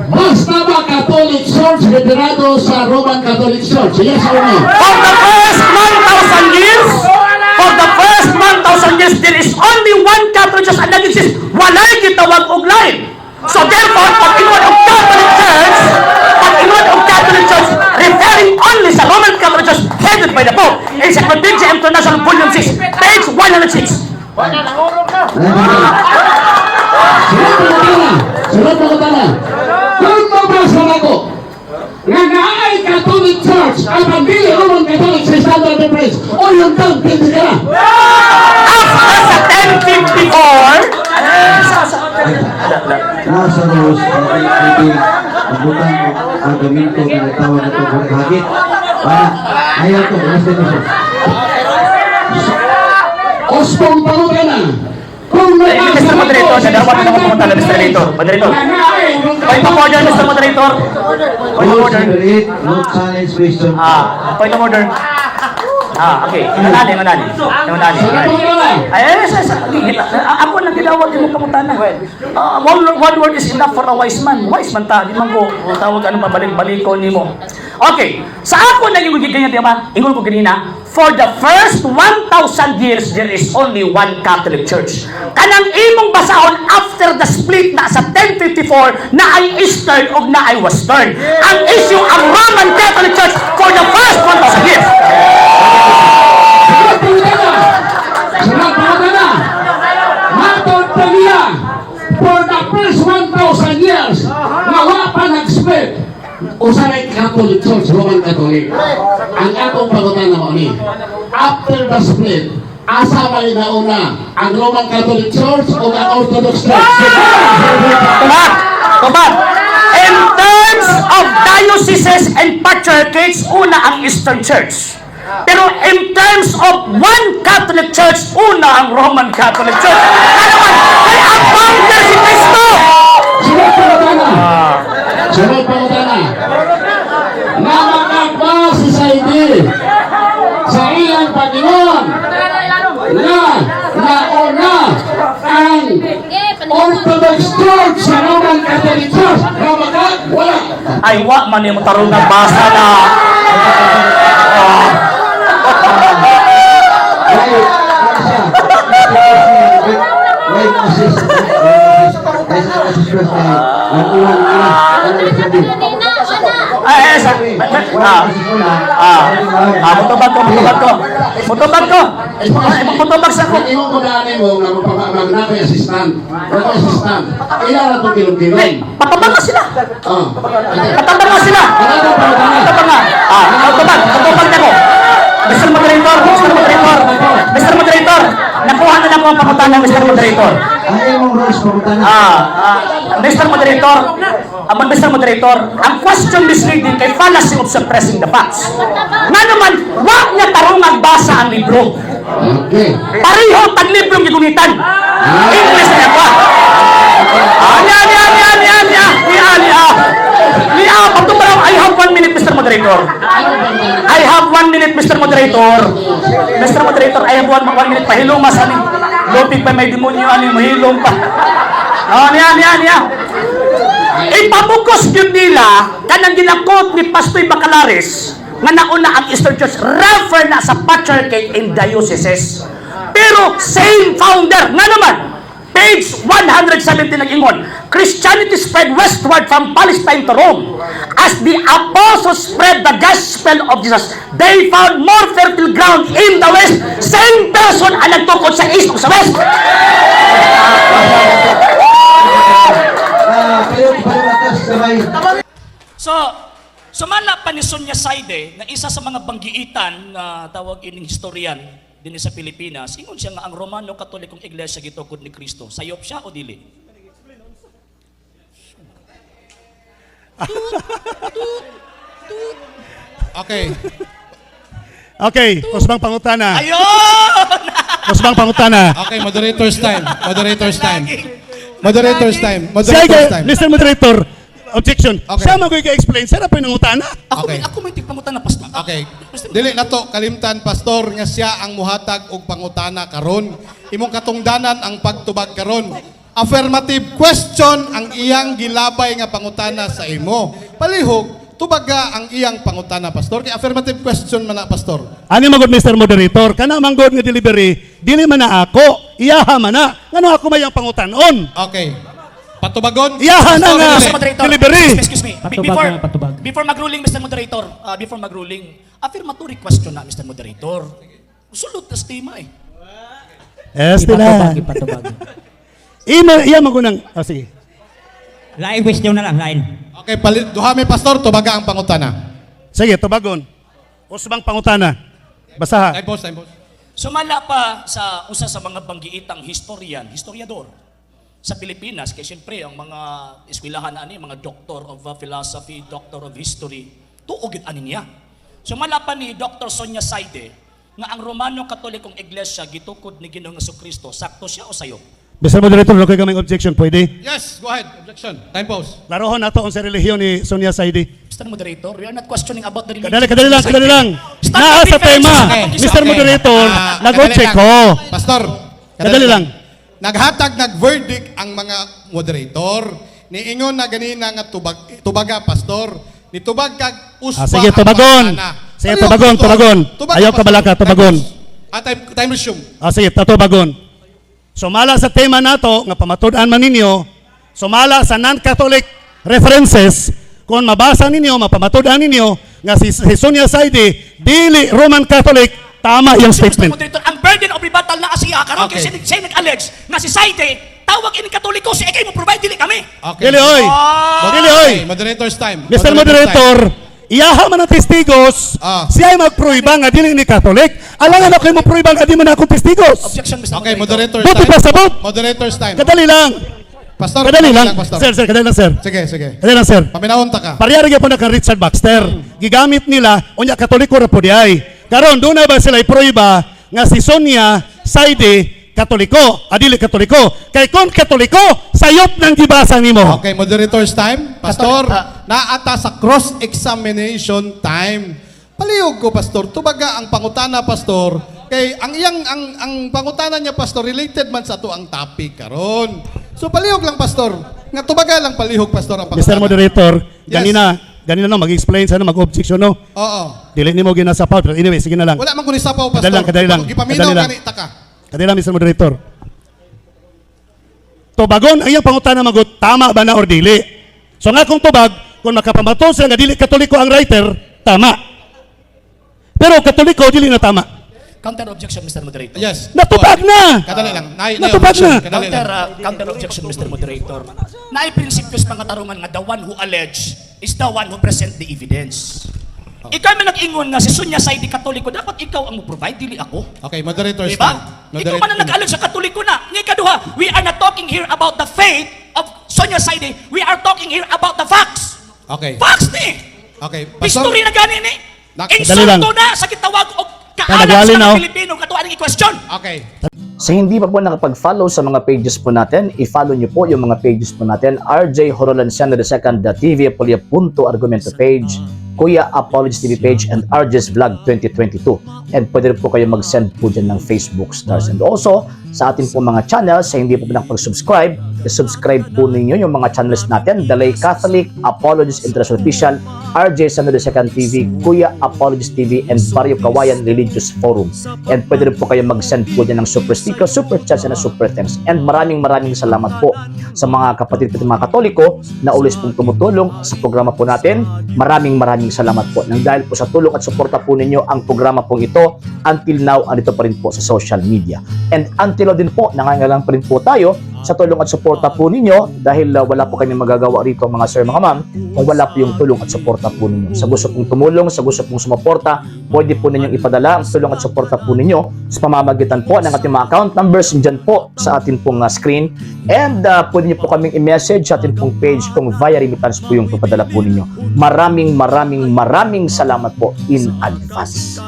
Basta ba Catholic Church referado sa Roman Catholic Church? Yes or no? For the first 1,000 years, for the first 1,000 years, there is only one Catholic Church and nag-exist. Walay gitawag og lain. So therefore, pag ingon og Catholic Church, pag ingon og Catholic Church, referring only sa Roman Catholic Church headed by the Pope, Encyclopedia International Volume 6, page 106. Sunod pangutana. Sunod pangutana. Kung mabasa nako nga naay Catholic Church ang dili Roman Catholic sa standard reference o yung tang pwede ka na. After sa 1054, Nasa rules, pwede magbutang og argumento nga nagtawag na ito hagit. Para, ayaw to, last question. Usbong pangutana. Kung Eh, Mr. Moderator, nagawa na ako pangutana, Mr. Moderator. Moderator. nga naay Point of order, Mr. Moderator. Point of Rules order. number 8, no challenge question. Ah, point of order. Ah, okay. Nanali, nanali. Nanali. Sunod pangutana. Ay, ay, ako lang gidawat imong pangutana. Ah, one word is enough for a wise man. Wise man ta, di man ko tawag ano pabalik-balikon nimo. Okay, sa ako na yung giganyan, di ba? Ingon ko ganina, for the first 1,000 years, there is only one Catholic Church. Kanang imong basahon after the split na sa 1054 na ay Eastern o na ay Western. Ang issue, ang Roman Catholic Church for the first 1,000 years. Sunod pangutana. Sunod pangutana. Matod pa niya for the first 1,000 years nga wa pa nag-split usa ray Catholic Church, Roman Catholic. Ang atong pangutana mao ni, after the split, asa may nauna, ang Roman Catholic Church o ang Orthodox Church? Tubag! Tubag! In terms of dioceses and patriarchates, una ang Eastern Church. Pero in terms of one Catholic Church, una ang Roman Catholic Church. Ano man? Kay ang founder si Cristo! Sunod pangutana. Sunod pangutana. Namakakwa si Saidi sa iyang Panginoon na nauna ang Orthodox Church sa Roman Catholic Church. Namakak? Wala. Ay, wa man yung tarong nga basa na. Why, ano siya? Why Moses? Why sa Moses first kay ang unang una, ano sabi? Ay, ay, sa, ah, ah, ah, mutubag ko, mutubag ko. Mutubag ko. Ay, mutubag sa ko. Ingon ko na mo nga magpamag na ko'y assistant. Na ko'y assistant. Ila na itong kilong-kilong. Hey, patubag na sila. Oh. Patubag na sila. Patubag na. Ah, patubag, patubag na ko. Mr. Moderator, Mr. Moderator, Mr. Moderator, nakuha na nako ang pangutana, Mr. Moderator. Ang imong rules pangutana. Ah, ah, Mr. Moderator, Mr. Moderator, ang question misleading kay fallacy of suppressing the facts. Nga naman, wa niya tarong basa ang libro. Okay. Pareho tag librong gigunitan. English na pa. Ah, niya, niya, niya, niya, niya, niya, niya. Niya, pagtumaraw, I have 1 minute, Mr. Moderator. I have 1 minute, Mr. Moderator. Mr. Moderator, I have one minute. Pahilong mas ani. Lupig pa may demonyo, ani, mahilong pa. Ah, niya, niya, niya. Ipamugos yun nila kanang ginakot ni Pastoy Bacalares nga nauna ang Eastern Church refer na sa patriarchate in dioceses. Pero same founder nga naman, page 170 nag-ingon, Christianity spread westward from Palestine to Rome. As the apostles spread the gospel of Jesus, they found more fertile ground in the west. Same person ang nagtukod sa east o sa west. Ah, kayo kayo atas kamay. So, sumala pa ni Sonia Saide na isa sa mga banggiitan na tawag ining historian din sa Pilipinas, ingon siya nga ang Romano Katolikong Iglesia gitukod ni Kristo. Sayop siya o dili? Okay. Okay, usbang pangutana. Ayun! Usbang pangutana. Okay, moderator's time. Moderator's time. Moderator's time. Sige, Moderator's time. Mr. Moderator, objection. Okay. Siya magoy ka-explain. Sarap pa yung nangutana. Ako, Okay. ako may tigpangutana, Pastor. Okay. Dili na to kalimtan, Pastor, nga siya ang muhatag og pangutana karon. Imong katungdanan ang pagtubag karon. Affirmative question ang iyang gilabay nga pangutana sa imo. Palihog, tubaga ang iyang pangutana, Pastor. Kay affirmative question man na, Pastor. Ani magod, Mr. Moderator, kana manggod nga delivery, dili man na ako, iyaha man na. Ngano ako may ang pangutanon? Okay. Patubagon. Iyaha na Pastor, nga. dili. Mr. Moderator, Delivery. excuse me, excuse me. Patubag Before, na, patubag. before mag-ruling, Mr. Moderator, before mag-ruling, affirmatory question na, Mr. Moderator. Sulod na sa tema eh. Este Ipatubag, na. ipatubag. Ima, iya magunang. Oh, sige. Lain question na lang, lain. Okay, palit, duha mi, Pastor, tubaga ang pangutana. Sige, tubagon. Usbang pangutana. Basaha. Time pause, time pause. Sumala pa sa usa sa mga banggiitang historian, historiador sa Pilipinas, kay siyempre ang mga eskwelahan ani, mga doctor of philosophy, doctor of history, tuo gid ani niya. Sumala pa ni Dr. Sonia Saide nga ang Romano Katolikong Iglesia gitukod ni Ginoong Kristo, sakto siya o sayo? Mr. Moderator, okay kaming objection, pwede? Yes, go ahead. Objection. Time pause. Laruhon nato unsa relihiyon ni Sonia Saidi. Mr. Moderator, we are not questioning about the religion. Kadali, kadali lang, kadali lang. Stop Naa the sa defense. tema. Okay. Mr. Moderator, Ah, nag-object kadali lang. ko. Pastor, Kadali lang. Naghatag nag-verdict ang mga moderator. Niingon na ganina nga tubag, tubaga, Pastor. Nitubag kag usba Ah, sige, ang tubagon. pangutana. Sige, Palihog, tubagon, Pastor. tubagon. Tubaga, Ayaw Pastor. kabalaka, Time tubagon. pause. Ah, time, time resume. Ah, sige, tatubagon. Sumala sa tema nato nga pamatud-an man ninyo, sumala sa non-Catholic references, kung mabasa ninyo, mapamatud-an ninyo nga si Sonia Saidi dili Roman Catholic, tama yung Mr. statement. Moderator, ang burden of rebuttal na asiya karon Okay. kay siya nag-allege nga si Saide tawag ini Katoliko si ikay mo provide dili kami. Okay. Dili oy. Dili oy. Okay, moderator's time. Mr. Moderator's Moderator, iyaha man ang testigos, siya ay magpruiba nga dili ni Catholic. Alangan ako mo pruiba nga di man akong testigos. Objection, Mr. Time. Okay, Moderator. moderator's Buti time. pa sabot. Moderator's time. Kadali lang. Pastor, Kadali lang. Pastor. Sir, sir, kadali lang, sir. Sige, sige. Kadali lang, sir. Paminawon ta ka. Parehara gyapon na kang Richard Baxter. Gigamit nila unya Katoliko ra pud ay. Karon doon na ba sila ipruiba nga si Sonia Saide Katoliko, adili Katoliko. Kay kon Katoliko, sayop nang gibasa nimo. Okay, moderator's time. Pastor, Pastor, ah. naata sa cross-examination time. Palihog ko, Pastor. Tubaga ang pangutana, Pastor. Kay ang iyang ang pangutana niya, Pastor, related man sa ato ang topic karon. So palihog lang, Pastor. Nga tubaga lang palihog, Pastor, ang pangutana. Mr. Moderator, Yes. ganina ganina no mag-explain sa mag-objection no. Oo. Dili nimo ginasapaw pero anyway, sige na lang. Wala man ko ni sapaw, Pastor. Kadali lang, kadali lang. Gipaminaw Kadali lang. gani ta ka. Kadali lang, Mr. Moderator. Tubagon ang iyang pangutana magot, tama ba na or dili? So nga kung tubag, kung makapamato sila nga dili Katoliko ang writer, tama. Pero Katoliko dili na tama. Counter objection, Mr. Moderator. Yes. Natubag na! Kadali lang. Nay, nay Natubag objection. na! Kadali Counter, lang. counter objection, Mr. Moderator. Naay prinsipyo sa mga tarungan nga the one who allege is the one who present the evidence. Oh. Ikaw man nag-ingon nga si Sonia Saidi Katoliko, dapat ikaw ang mo-provide, dili ako. Okay, moderator's Diba? time. Ikaw man ang nag-allege sa Katoliko na. Nga ikaduha, we are not talking here about the faith of Sonia Saidi. We are talking here about the facts. Okay. Facts ni! Okay, Pastor. History na gani ni. Dali lang. Insulto na sa gitawag og kaalam Nagwali sa na, mga oh. Pilipino katuan ang i-question. Okay. Sa hindi pa po nakapag-follow sa mga pages po natin, i-follow nyo po yung mga pages po natin. RJ Horolanciano II, The TV Apolia Punto Argumento page, Kuya Apologies TV page, and RJ's Vlog 2022. And pwede rin po kayo mag-send po dyan ng Facebook stars. And also, sa atin po mga channels, sa hindi po nakapag-subscribe, i-subscribe po ninyo yung mga channels natin. Dalay Catholic, Apologies International Official, RJ San II TV, Kuya Apologies TV, and Barrio Kawayan Religious Forum. And pwede rin po kayo mag-send po dyan ng super sticker, super chats, and super thanks. And maraming maraming salamat po sa mga kapatid po mga Katoliko na always pong tumutulong sa programa po natin. Maraming maraming salamat po. Nang dahil po sa tulong at suporta po ninyo ang programa pong ito, until now, andito pa rin po sa social media. And until now din po, nangangailangan pa rin po tayo sa tulong at suporta po ninyo dahil wala po kami magagawa rito, mga sir, mga ma'am, kung wala po yung tulong at suporta po ninyo. Sa gusto pong tumulong, sa gusto pong sumuporta, pwede po ninyong ipadala ang tulong at suporta po ninyo sa pamamagitan po ng ating mga account numbers dyan po sa ating pong screen. And pwede niyo po kaming i-message sa ating pong page kung via remittance po yung papadala po ninyo. Maraming maraming maraming salamat po in advance.